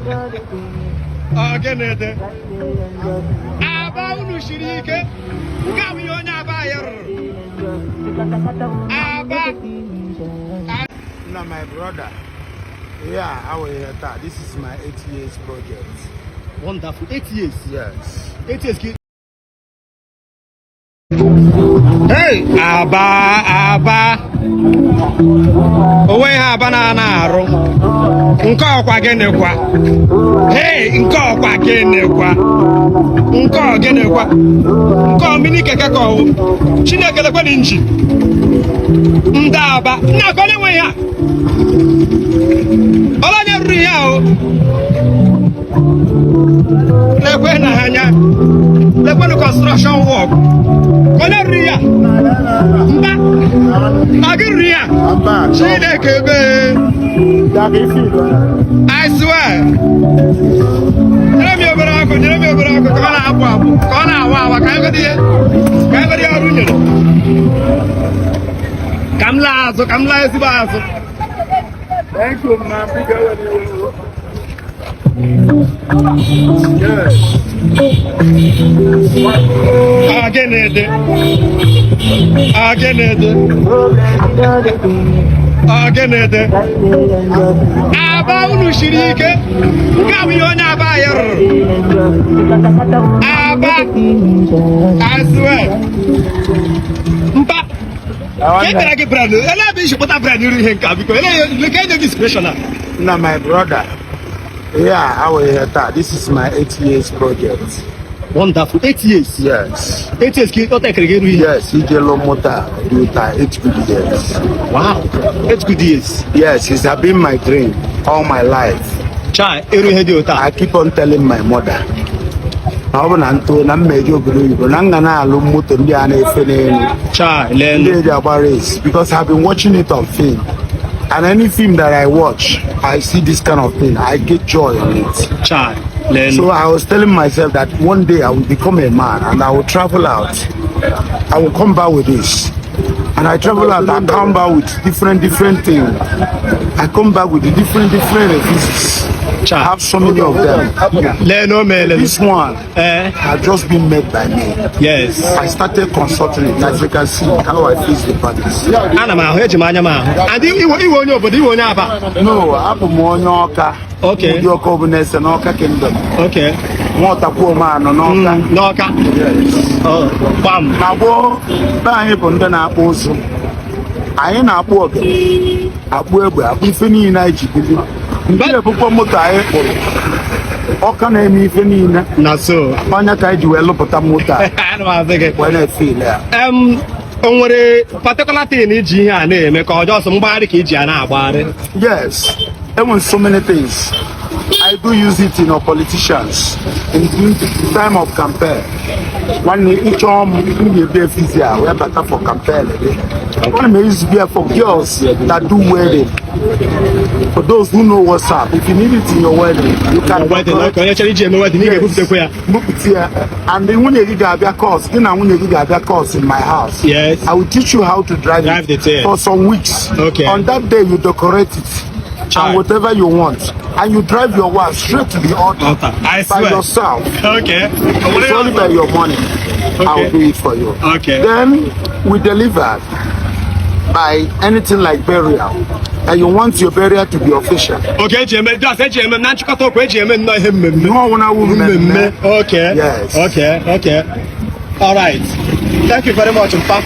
Ọ gịnị dị? Aba unu siri ike. Nke a bụ ihe onye Aba anyị rụrụ. Aba. Na my brother, yeah, how are you? This is my 8 years project. Wonderful. 8 years. Yes. 8 years. Hey, Aba, Aba. Onwe ha Aba na-ana arụ. Nke ọkwa gịnị kwa? Hey, nke ọkwa gịnị kwa? Nke ọ gịnị kwa? Nke ọ mini keke ka ọwụ. Chineke, lekwe dị nji. Ndị Aba. Nna ka onye nwe ihe a? Ọla onye rụrụ ihe a o. Lekwe na ha anya. Lekwenụ construction work. Onye rụrụ ya? Mba. Ọ gị rụrụ ya? I'm back. Chineke mee. I swear. Nyere m ya obere ọkụ, nyere m ya obere ọkụ ka ọ na-apụ apụ, ka ọ na-awa awa, ka anyị gote ihe, ka anyị gote ihe ọrụ nyere. Ka m laa azụ, ka m laa ezigbo azụ. Thank you, man. Big girl. Yes. Ọ gịnị dị? Ọ gịnị dị? Ọ gịnị dị? Aba unu siri ike. Nke a bụ ihe onye Aba anyị rụrụ. Aba. I swear. Mpa. Ka e bịara gị brand, ele ebe isi kpụta brand iru ihe nke a, biko, ele ele ka enye gị inspiration a? Na my brother, yeah, how are you? This is my 8 years project. Wonderful. 8 years. Yes. 8 years ka ọ tekere gị iru ihe. Yes, ije moto dị ụta 8 good years. Wow. 8 good years. Yes, it's have been my dream all my life. Chai, iru ihe dị ụtọ a. I keep on telling my mother na ọ bụ na nto na mmeji obodo oyibo na m ga na-alụ moto ndị a na-efe n'elu, Chai, ndị leenụ. eji agba race, because I've been watching it on film, and any film that I watch, I see this kind of thing, I get joy on it. Chai, leenụ. So I was telling myself that one day I will become a man and I will travel out. I will come back with this. And I travel out, I come back with different, different things. I come back with the different, different pieces. I Chai. have so many of them. Leenụ o meele. This one Eh, has just been made by me. I started consulting it. As you can see how I fix the parties. Ana m ahụ, eji m anya m ahụ. Adị iwe iwe onye obodo, iwe onye Aba. No, abụ m onye Ọka. Ụdị Ọka ọ bụla ese n'Ọka Kingdom. Nwaọtakwuo m anọ n'Ọka. N'Ọka. Yes. Oh, gbam. Na gboo, be anyị bụ ndị na-akpụ ụzụ. Anyị na-akpụ ogene, akpụ egbe, akpụ ife niile anyị ji bili. Ndị ebukwa moto anyị kpụrụ ọka na-eme ife niile. Na so. Ọnya ka anyị ji wee lụpụta moto a. Ana m asị gị. Wee na-efe ile ya. O nwere particular thing iji ihe a na-eme, ka ọjọọ sọ mgbagharị ka iji ya na-agbagharị? Yes, enwere so many things. I do use it in our politicians in the time of campaign. Nwanne, ịchọọ m, m ga-ebi efizi a wee bata for campaign gị. Ana m use beer for girls that do wedding. For those who know what's up, if you need it in your wedding, you can Wedding, okay, onye chọrọ iji eme wedding, ị ga-ebupụtakwa ya. Bupụta ya. And nwunye gị ga-abịa course, gị na nwunye gị ga-abịa course in my house. I will teach you how to drive, Drive it the thing. For some weeks. On that day, you decorate it Child. and whatever you want, and you drive your wife straight to the altar Altar. I by swear. yourself. It's only by your money. I will do it for you. Then we deliver by anything like burial, and you want your burial to be official. Okay, eji eme just eji eme na nchịkọta okwu, eji eme nnọọ ihe mmemme. Ihe ọwụna wụ mmemme. Mmemme. Okay. Yes. Okay. All right. Thank you very much, Mpa.